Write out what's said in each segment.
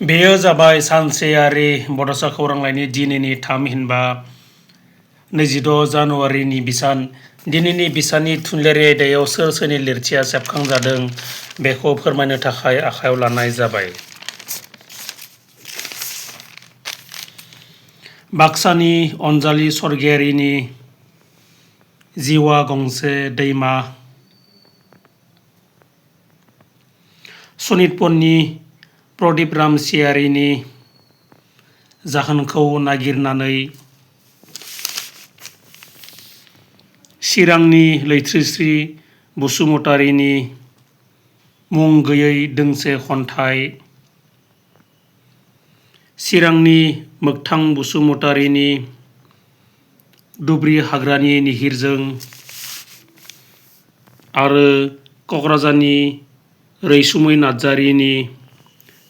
बेयो जाबाय सानसेयारि बड'सा खौरांलाइनि दिनैनि थामहिनबा 26 जानुवारिनि बिसान। दिनैनि बिसाननि थुनलाइयारि आयदायाव सोर सोरनि लिरथिया सेबखांजादों बेखौ फोरमायनो थाखाय आखायाव लानाय जाबाय। बाक्सानि अनजालि स्वर्गियारिनि जिउआ गंसे दैमा, सनितपुरनि प्रदीप रामसियारिनि जाहोनखौ नागिरनानै, चिरांनि लैथोश्री बसुमतारिनि मुं गैयै दोंसे खन्थाइ, चिरांनि मोगथां बसुमतारिनि दुब्रि हाग्रानि निहिरजों आरो कक्राझारनि रैसुमै नार्जारिनि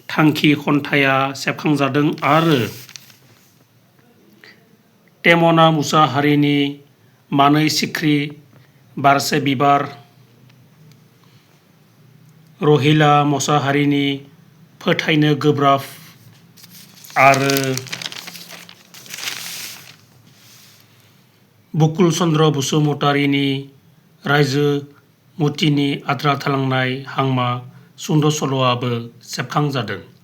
थांखि खन्थाइया सेबखांजादों आरो टेमना मुसाहारिनि मानै सिख्रि बारसे बिबार, रहिला मसाहारिनि फोथायनो गोब्राब आरो बुकुल चन्द्र बसुमतारिनि रायजो मुथिनि आद्रा थालांनाय हांमा सुंद' सल'आबो सेबखांजादों।